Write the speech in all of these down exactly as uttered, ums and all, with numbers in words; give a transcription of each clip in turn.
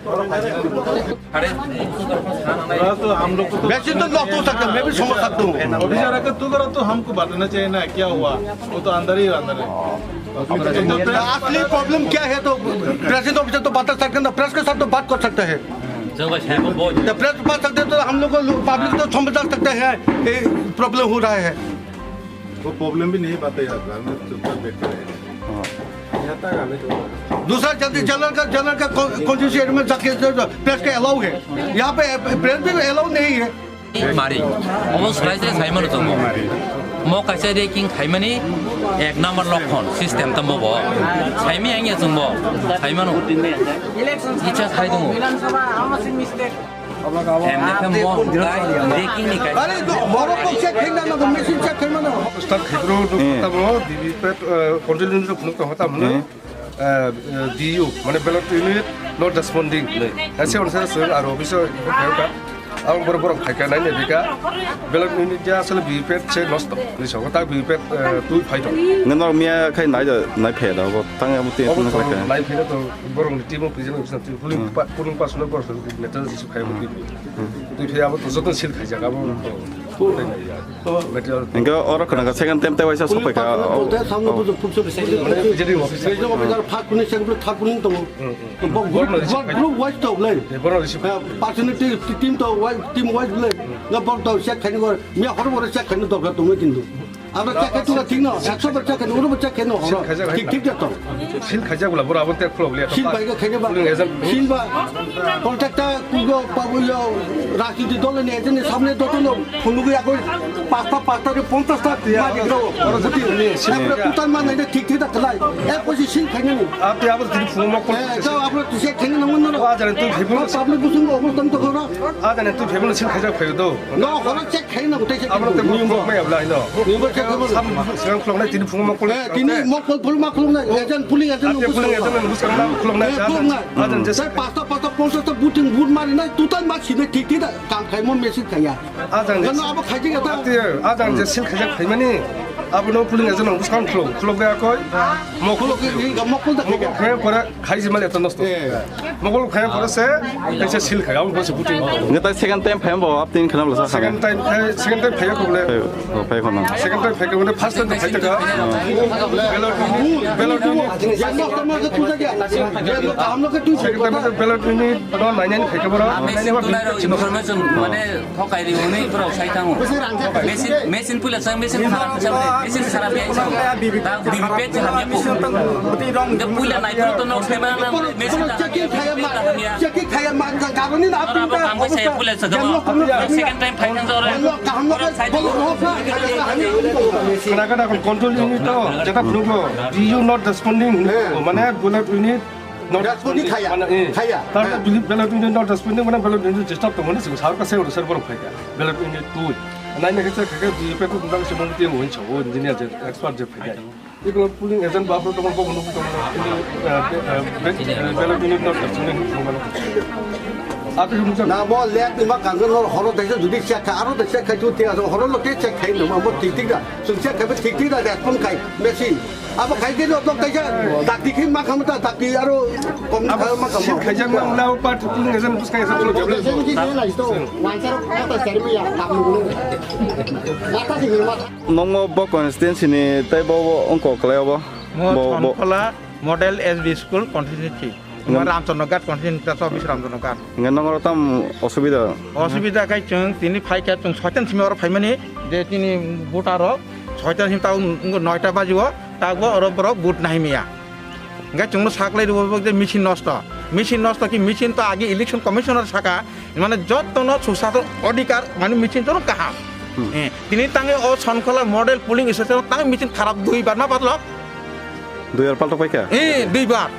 थोड़ा सा हम लोग को तो वैसे तो लॉक हो सकता है, मैं भी समझ सकता हूँ। अभी जरा का तो, जरा तो हमको बताना चाहिए ना, क्या हुआ? वो तो अंदर ही अंदर है। असली प्रॉब्लम क्या है तो प्रेसिडेंट ऑफिसर तो बता सकते हैं ना, प्रेस के साथ तो बात कर सकते हैं। तो प्रेस बात सकते हैं तो हम लोग को पब्लिक तो समझा सकते हैं ये प्रॉब्लम हो रहा है। वो प्रॉब्लम भी नहीं बताया, घर में चुपचाप बैठे रहे। दूसरा जल्दी जनरल का, जनरल का कॉन्स्टिट्यूशन में जाके जो, जो प्रेस का अलाउ है, यहाँ पे प्रेस भी अलाउ नहीं है। Mari, omo swlai se sai mano chwng bo. Mo kaisa ranking khaimani ek number lokhon system tamo bo. Saimi ang ya chwng bo. Sai mano. Icha khai tongo. Em, dekhe mo, ranking ni kai. Start khibro nuk tamo, VVPAT, eh, control unit nuk tamo tamo. Eh, eh, D U, mane ballot unit not responding. Hai se onse se aro office o khayoka. Ang borok borok phaika nai ne bika. Ballot unit ya asole VVPAT se nosto. Ni sogo ta VVPAT, eh, twi phai to. Ngen norok miya khai nai da, nai phe da bo. Tang ya muti Obo tang to khai. Nai phe to borok ni team o pijak ni bising polling pa-, polling pass no borok meter jisu khai muti. Twi phe abo to joto seal khaijak abo. Hingke oro khwnaka second time tei waisa sopaikha. Samno bujo pukso bisai. Mane B J D office. Regional officer phak kuni second phak kuni tongo. Bo group, group wise to le. Personality team to wise, team wise le. Na bok to check khaini gor. Miya hor bor check khaini dorkar tongo kintu. Abra check khai tula thik no, ekso bar check khai, uro bar check khai no, horo. Thik, thik jato. Seal khaijak bwla bwra abo tek khulok liya. Seal bai khe khaina ba. Seal ba. Contract ta kugo pabu yo rajniti dol ni agent ni samne doto no phunugwi agoi pasta pasta ri ponchas ta ma digrao. Oro jati ni seal. Ekbar kutan ma nai thik thik ta khlai. Ek posi seal khaina ni. Ati abo tini phungo mokol. Eh, to abra tu check khaina nang no. Wa jare tu phibun. Public busung obostan to khoro. A jare tu phibun seal khaijak phayo do. No, horo check khaina gutai check. Abo te niyom mok mai abla ino. Niyom check khaina. Sam siang khulok nai tini phungo mokol. Eh, tini mokol phul ma khulok nai. Agent polling agent. Ate polling agent nang buskang nang khulok nai. Eh, khulok nai. Ajan je sai pasta pasta ponchas ta voting vote mari nai tutan ma sini thik thik da kam khai mo message khaya. Ajan je. Gano abo khai thik ta. Ate ajan je seal khaijak phaimani. Abo no polling agent nang buskang khulok khulok ya koi. Mokol ke mokol da khai. Mokol khai pore khai jima le to nosto. Eh. Mokol khai pore se, kaisa seal khai, abo se buting. Nge tai second time phai bo, aptin khana bla sa. Second time khai, second time phai ko bole. Phai, phai ko na. Second time phai ko bole, first time phai ta. Ballot, ballot. Jeno kama ke tu ja. Jeno kam ke tu. Second time ballot ni no nine nine khai ko bora. Machine tu nai ro information mane thokai ri hwnwi borok sai thango. Machine, machine puila chang, machine kharap chang, machine kharap ya chang. Ta VVPAT chang ya ko. De puila nai pro to nok sai ba na machine ta. Checking khaya ma, checking khaya ma, jang karoni na. Ora bo kam sai puila sa jabo. Second time phai thang jore. Kaham no sai. Kana kana control unit to, jeta phunukgo, D U not responding, mane ballot unit not responding khaya, mane, eh, khaya. Tar ballot unit not responding, mane ballot unit disturb tongmani sing sar ka se order borok phai ka. Ballot unit two. Nai nai khe khe VVPAT ko dang se mong tiang win chawo engineer je expert je phai ka. Iko polling agent ba pro tongmani ko mong tongmani, eh, eh, ballot unit not responding tongmani. Ati hum jang. Na mo lek ma kan no horo de jodi check kha, aro de check kha tu te horo lo te check khai no mo thik thik da. Sung check khai thik thik da respond khai. Mesi. Abo khai de no tok khai ja. Dakti khin ma kham ta dakti aro kom ni abo khai ma kham. Sil khai jang ma ula pa tu ni jang bus khai sa lo. Jang ji ni lai to. Wan sar kata sar mi ya kam ni. Mata si ma. Nongmo bo constituency ni tai bo, bo ongko klai bo. Mo bo, bo. Thonkhola Model S B School constituency. Mo Ramchandra Ghat constituency ta office Ramchandra Ghat. Nge nongro tam osubida. Osubida khai chwng tini phai kha chwng soitan simi oro phaimani je tini voter rok. Soita sini tao noita baji o, tao bo oro borok vote nai mia. Hingke chwngno saklai rwo bo je machine nosto. Machine nosto ki machine to agi election commissioner saka, mane jotto no susason odhikar, mane machine to kaham. Hmm. Eh, tini tangi o Sonkhola model polling station tangi machine kharap dui bar ma patlok. Dui bar paltok paikha? Eh, dui bar.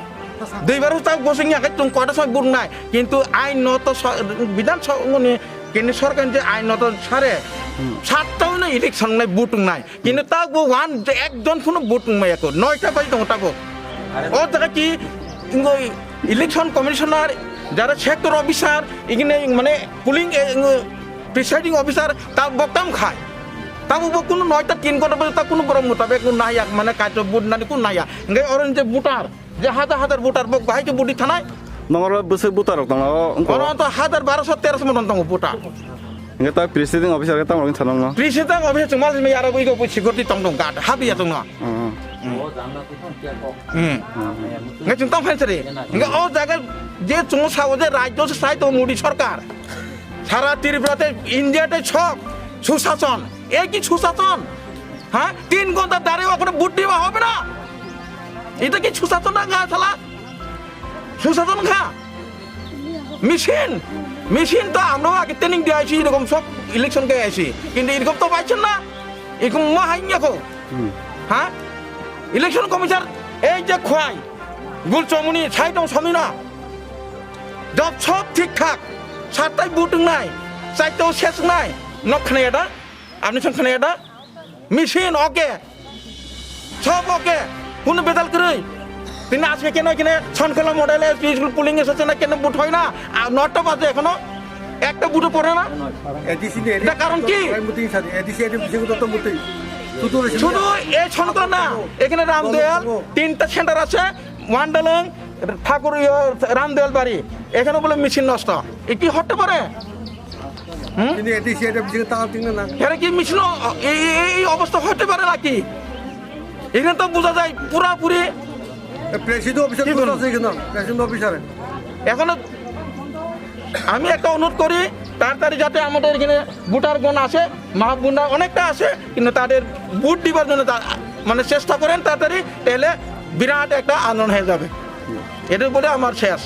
Dui bar ta bosing ya kai tung kota sai vote nai. Kintu ain no to so-, bidan so ngoni Kini sorkar je ain no to sare, hmm, satta no election nai vote nai. Kintu ta bo one je ekjon phunu vote maya ko, noita bai tongo ta bo. O jaga ki ingo election commissioner Jara sector officer, igini mane polling, eh, presiding officer, ta bok tam khai. Tamo bo kunu noita tin ghonta bo ta kunu borok mutabek nahya, mane kaito vote nani kunu nahya. Hingke oro je voter, je hajar hajar voter bok bahai ke vote thanai. Nongoro bwswk voter rok tongo, wngkha. Oro to hajar baroso teroso moton tongo voter. Hingke ta presiding officer ke tamo wngkha nongno? Presiding officer chwng mal simi aro ego security tong tong guard, habi ya tongno. Hmm. Hmm. Hingke chwng tamo phaisari. Hingke o jaga je chwng sao je rajyo se sai tongo Modi sarkar. সারা ত্রিপুরাতে ইন্ডিয়াতে সব সুশাসন, এ কি সুশাসন? হ্যাঁ, তিন ঘন্টা দাঁড়িয়ে ওখানে ভোট দেওয়া হবে না? এটা কি সুশাসন না গা শালা? সুশাসন খা? মেশিন, মেশিন তো আমরাও আগে ট্রেনিং দিয়ে আইছি, এরকম সব ইলেকশন কে আইছি, কিন্তু এরকম তো পাইছেন না, এরকম মহাইন্যা কো। হুম। হ্যাঁ, ইলেকশন কমিশন এই যে খোয়াই, গুলচমনি, সাইডং সমীনা, জব সব ঠিকঠাক, সাতটায় ভোট নাই, চারটাও শেষ নাই, নক খানাই এটা, আপনি সব খানাই এটা, মেশিন ওকে, সব ওকে, কোনো বেতাল করি। তিনি আজকে কেন এখানে Chhonkhola model SP school polling এসেছে না, কেন ভোট হয় না? আর নটা বাজে এখনো, একটা ভোটও পড়ে না। এডিসি নিয়ে এটা কারণ কি? এডিসি এডিসি তো তো মুতেই। শুধু শুধু এই ছনখোলা না, এখানে রামদয়াল, তিনটা সেন্টার আছে, ওয়ান্ডালং, ঠাকুর ইয়ে, রামদয়াল বাড়ি, এখানে বলে মেশিন নষ্ট। এ কি হতে পারে? হুম? কিন্তু এডিসি এটা বিজেপি তাকাল তিন না। এরা কি মেশিন অ-, এই, এই, এই অবস্থা হতে পারে নাকি? এখানে তো বোঝা যায় পুরাপুরি। এ, প্রেসিডেন্ট অফিসার কি কোথায় বলবো? আছে এখানে? প্রেসিডেন্ট অফিসারে। এখনো আমি একটা অনুরোধ করি, তাড়াতাড়ি যাতে আমাদের এখানে ভোটার গণ আসে, মা বোনরা অনেকটা আসে, কিন্তু তাদের ভোট দিবার জন্য তা-, মানে চেষ্টা করেন তাড়াতাড়ি, তাহলে বিরাট একটা আন্দোলন হয়ে যাবে। এটাই বলে আমার শেষ।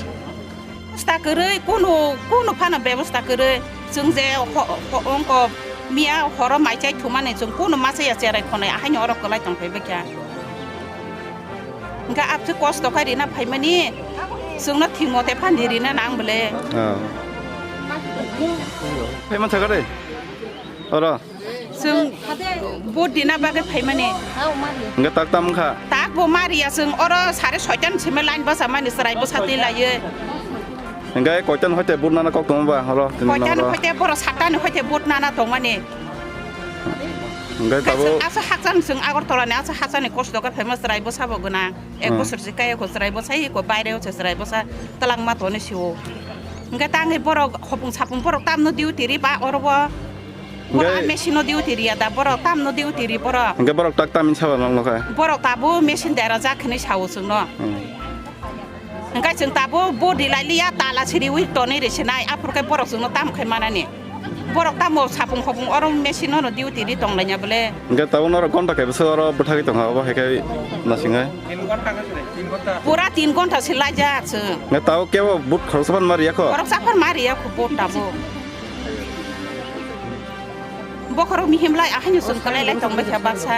Bebosta kwrwi, kunu, kunu phano bebosta kwrwi. Chwng je ho-, ho-, ongko miya horo mai chai thumani chwng kunu ma chaya cherai khonai ahaini oro kwlai tong phai bwkha. Hingkha abse kosto khai rina phaimani, chwngno thik mote phani rina nang bole. Ah. Phaiman sakha de? Oro. Chwng vote dina bagwi phaimani. Hingkhe tak tam wngkha? Tak bo mariya chwng oro sare soitan simi line bwchamani chwrai bwsa twi laiwi. Hingkhe koitan hoite vote nana kok tongo ba oro tini koitan noro? Hoite borok satani hoite vote nana tongmani. Hingkhe tabuk aswk hakchang chwng Agartala ni aswk hakchang ni kosto khe phaima chwrai bwsa bo gwnang. Ek hmm. Bosor se kaya ko chwrai bwsa hi ko baire o chwrai bwsa twlangma toni sio. Hingkhe tangwi borok hopung sapung borok tamno duty ri ba oro bo. Borok hingke a machine no duty riya da, borok tamno duty ri borok. Hingke borok tak tamin sabo nang nokha. Borok tabo machine dera jak hinui sao chwngno. Hmm. Hingke chwng tabo body lai liya, tala siriwi tonwi risinai, aphuru khe borok chwngno tam khai manani. Borok tamo sapung hopung oro machine no duty ri tong laiya bole. Hingke tabo norok gonta kaibo se oro bwthagwi tongkha, obo hai khe nasingai. Pura tin gonta se laijak chwng. Hingke tabo kebo but khoroksa phan ma riya kho? Khoroksa phan ma riya kho but tabo. Bokhorok mihim lai ahaino chwng kwlai lai tong bai kha baksa.